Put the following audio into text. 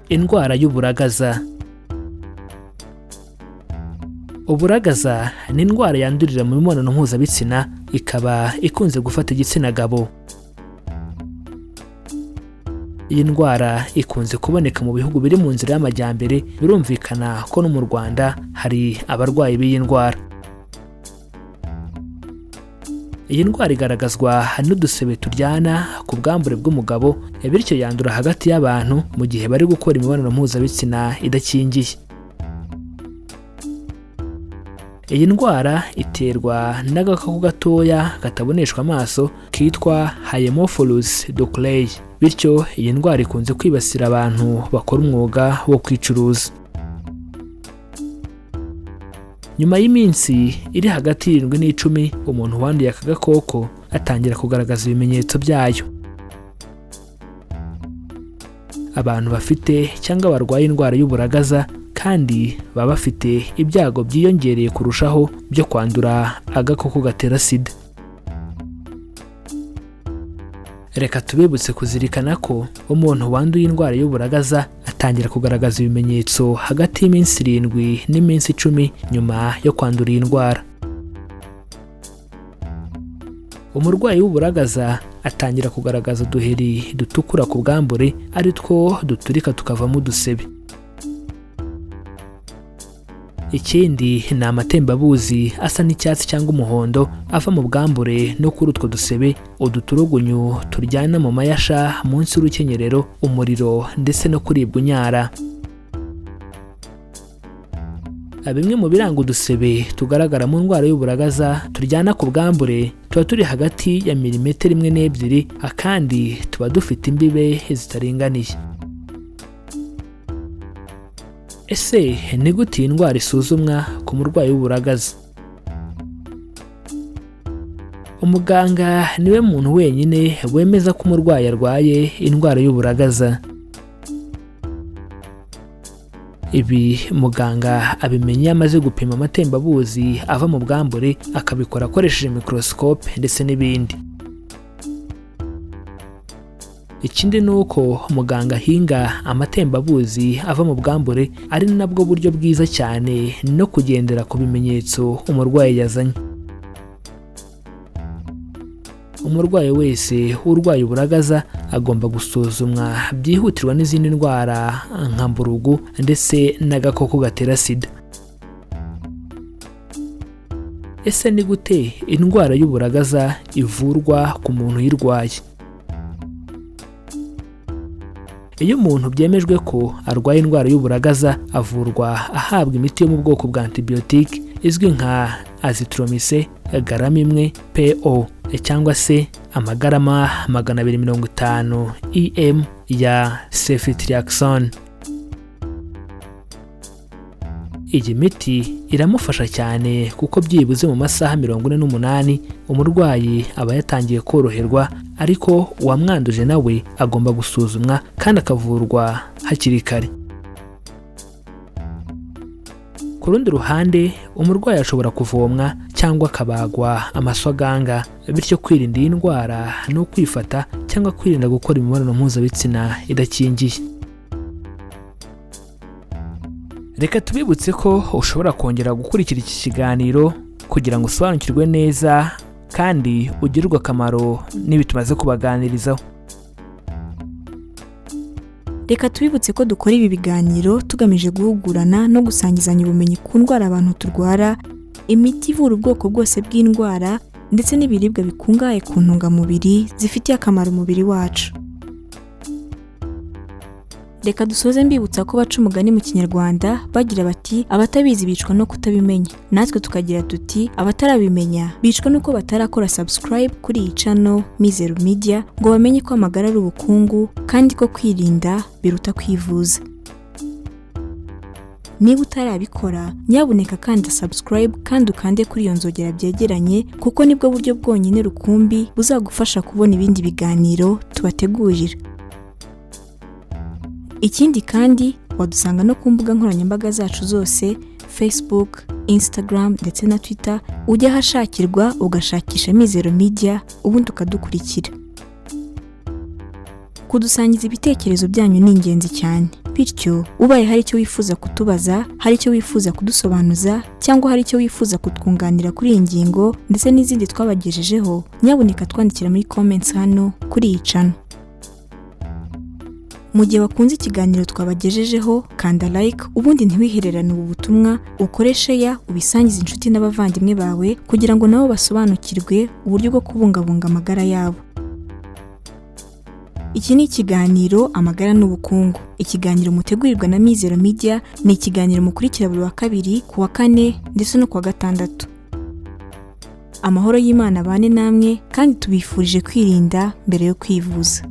Indwara y'uburagaza. Uburagaza ni indwara yandurira mu mibonano mpuzabitsina, ikaba ikunze gufata igitsina gabo. Iyi ndwara ikunze kuboneka mu bihugu biri mu nzira y'amajyambere. Birumvikana ko no mu Rwanda hari abarwayi b'iyi ndwara. Iyi ndwara igaragazwa n'udusebe turyana ku bwambure bw'umugabo, bityo yandura hagati y'abantu mu gihe bari gukora imibonano mpuzabitsina idakingiye. Iyi ndwara iterwa n'agakoko gatoya kataboneshwa amaso kitwa Haemophilus ducreyi. Bityo iyi ndwara ikunze kwibasira abantu bakora umwuga wo kwicuruza. Nyuma y'iminsi iri hagati y'7 n'10, umuntu wanduye aka gakoko atangira kugaragaza ibimenyetso byayo. Abantu bafite cyangwa barwaye indwara y'uburagaza kandi baba bafite ibyago byiyongereye kurushaho byo kwandura agakoko gatera SIDA. Reka tubibutse kuzirikana ko umuntu wanduye indwara y'uburagaza atangira kugaragaza ibimenyetso hagati y'iminsi 7 n'iminsi 10 nyuma yo kwandura iyi ndwara. Umurwayi w'uburagaza atangira kugaragaza uduheri dutukura ku bwambure, ari two duturika tukavamo udusebe. Ikindi ni amatembabuzi asa n'icyatsi cyangwa umuhondo ava mu bwambure no kuri utwo dusebe, uduturugunyu turyana mu mayasha munsi y'urukenyerero, umuriro ndetse no kuribwa unyara. Bimwe mu biranga udusebe tugaragara mu ndwara y'uburagaza turyana ku bwambure, tuba turi hagati ya milimetero 1 n'2, akandi tuba dufite imbibe zitaringaniye. Ese ni gute iyi ndwara isuzumwa ku murwayi w'uburagaza? Umuganga niwe muntu wenyine wemeza ko umurwayi arwaye indwara y'uburagaza. Ibi muganga abimenya iyo amaze gupima amatembabuzi ava mu bwambure, akabikora akoresheje microscope ndetse n'ibindi. Ikindi ni uko muganga ahinga amatembabuzi ava mu bwambure, ari nabwo buryo bwiza cyane no kugendera ku bimenyetso umurwayi yazanye. Umurwayi wese urwaye uburagaza agomba gusuzumwa byihutirwa n'izindi ndwara nka mburugu ndetse n'agakoko gatera SIDA. Ese ni gute indwara y'uburagaza ivurwa ku muntu uyirwaye? Iyo umuntu byemejwe ko arwaye indwara y'uburagaza, avurwa ahabwa imiti yo mu bwoko bwa antibiyotike izwi nka azithromycin garama 1 PO cyangwa se amagarama 250 EM ya ceftriaxone. Iyi miti iramufasha cyane kuko byibuze mu masaha 48 umurwayi aba yatangiye koroherwa, ariko uwamwanduje nawe agomba gusuzumwa kandi akavurwa hakiri kare. Ku rundi ruhande, umurwayi ashobora kuvomwa cyangwa akabagwa amaswaganga, bityo kwirinda iyi ndwara ni ukwifata cyangwa kwirinda gukora imibonano mpuzabitsina idakingiye. Reka tubibutse ko ushobora kongera gukurikira iki kiganiro kugira ngo usobanukirwe neza kandi ugirirwe akamaro n'ibi tumaze kubaganirizaho. Reka tubibutse ko dukora ibi biganiro tugamije guhugurana no gusangizanya ubumenyi ku ndwara abantu turwara, imiti ivura ubwoko bwose bw'indwara ndetse n'ibiribwa bikungahaye ku ntungamubiri zifitiye akamaro umubiri wacu. Reka dusoze mbibutsa ko baca umugani mu Kinyarwanda bagira bati abatabizi bicwa no kutabimenya. Natwe tukagira tuti abatarabimenya bicwa nuko batarakora subscribe kuri iyi channel Mizero Media ngo bamenye ko amagara ari ubukungu kandi ko kwirinda biruta kwivuza. Niba utarabikora, nyabuneka kanda subscribe kandi ukande kuri iyo nzogera byegeranye, kuko nibwo buryo bwonyine rukumbi buzagufasha kubona ibindi biganiro tubategurira. Ikindi kandi wadusanga no ku mbuga nkoranyambaga zacu zose, Facebook, Instagram ndetse na Twitter, ujya ahashakirwa ugashakisha Mizero Media ubundi ukadukurikira. Kudusangiza ibitekerezo byanyu ni ingenzi cyane. Bityo ubaye hari icyo wifuza kutubaza, hari icyo wifuza kudusobanuza, cyangwa hari icyo wifuza kutwunganira kuri iyi ngingo ndetse n'izindi twabagejejeho, nyabuneka twandikira muri comments hano kuri iyi channel. Mu gihe wakunze ikiganiro twabagejejeho, kanda like, ubundi ntiwihererane ubu butumwa, ukore share, ubisangize inshuti n'abavandimwe bawe kugira ngo nabo basobanukirwe uburyo bwo kubungabunga amagara yabo. Iki ni ikiganiro Amagara n'Ubukungu, ikiganiro mutegurirwa na Mizero Media. Ni ikiganiro mukurikira buri wa kabiri, ku wa kane ndetse no ku wa gatandatu. Amahoro y'Imana abane namwe, kandi tubifurije kwirinda mbere yo kwivuza.